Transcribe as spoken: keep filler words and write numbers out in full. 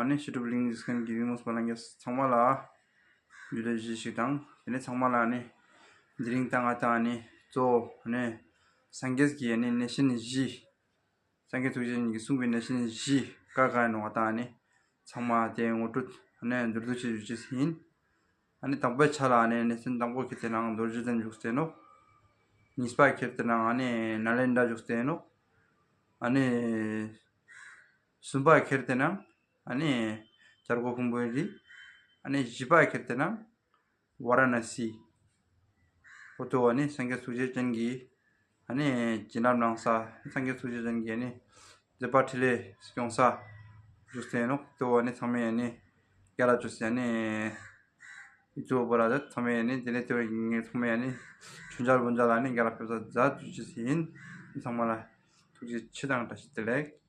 ཨ་ནི་བཤད་སྒྲུབ་གླིང་འཇིག་རྟེན་གྱི་བི་མོ་སྤ་ལང་ག་ཚང་མ་ལ་འཇུ་ལེ་བཞི་ཞིག་དང་། དེ་ནས་ཚང་མ་ལ་ཨ་ནི་དེ་རིང་ད་ང་དང་ཨ་ནི་གཙོ་བོ་ཨ་ནི་སངས་རྒྱས་ཀྱི་ཨ་ནི་གནས་ཆེན་བཞི། སངས་རྒྱས་ཐུགས་རྗེ་ཅན་གྱིས་གསུངས་པའི་གནས་ཆེན་བཞི་ཀ་ཀ་ཡིན་ནོ། ང་དང་ཨ་ནི་ཚང་མ་དེ་ངོ་སྤྲོད་ཨ་ནི་མདོར་བསྡུས་ཅིག་ཞུ་ཅེས་ཡིན། ཨ་ནི་དང་པོའི་ཆ་ལ་ཨ་ནི་གནས་ཆེན་དང་པོ་ཁྱེར་ཏེ་ན་རྡོ་རྗེ་གདན་བཞུགས་སྟེ་ནོ། གཉིས་པ་ཁྱེར་ཏེ་ན་ཨ་ནི་ནཱ་ལེནྡྲ་བཞུགས་སྟེ་ནོ། ཨ་ནི་གསུམ་པ་ཁྱེར་ཏེ་ན་ཨ་ནི་བྱ་རྒོད་ཕུང་པོའི་རི། ཨ་ནི་བཞི་པ་ཁྱེར་ཏེ་ན་ཝཱ་ར་ཎ་སི། འོ་དོ་ཨ་ནི་སངས་རྒྱས་ཐུགས་རྗེ་ཅན་གྱིས་ཨ་ནི་བྱིན་རླབས་གནང་ས། སངས་རྒྱས་ཐུགས་རྗེ་ཅན་གྱིས་ཨ་ནི་མཛད་པ་འཕྲིན་ལས་སྐྱོང་ས་བཞུགས་སྟེ་ནོ། དོ་ཨ་ནི་ཚང་མས་ཨ་ནི་རྒྱལ་ལ་བཅོས་སེ་ཨ་ནི་ཡིད་དུ་འོང་བ་ར་ཚང་མས་ཨ་ནི་དེ་ནས་དེ་བས་ངས་ཚང་མས་ཨ་ནི་མཆོད་མཇལ་འབུལ་མཇལ་ལ་ཨ་ནི་རྒྱལ་ལ་ཕེབས་ས་མཛད་བཅོས་ཅེས་ཡིན། ཚང་མ་ལ་ཐུགས་རྗེ་ཆེ་དང་བཀྲ་ཤིས་བདེ་ལེགས།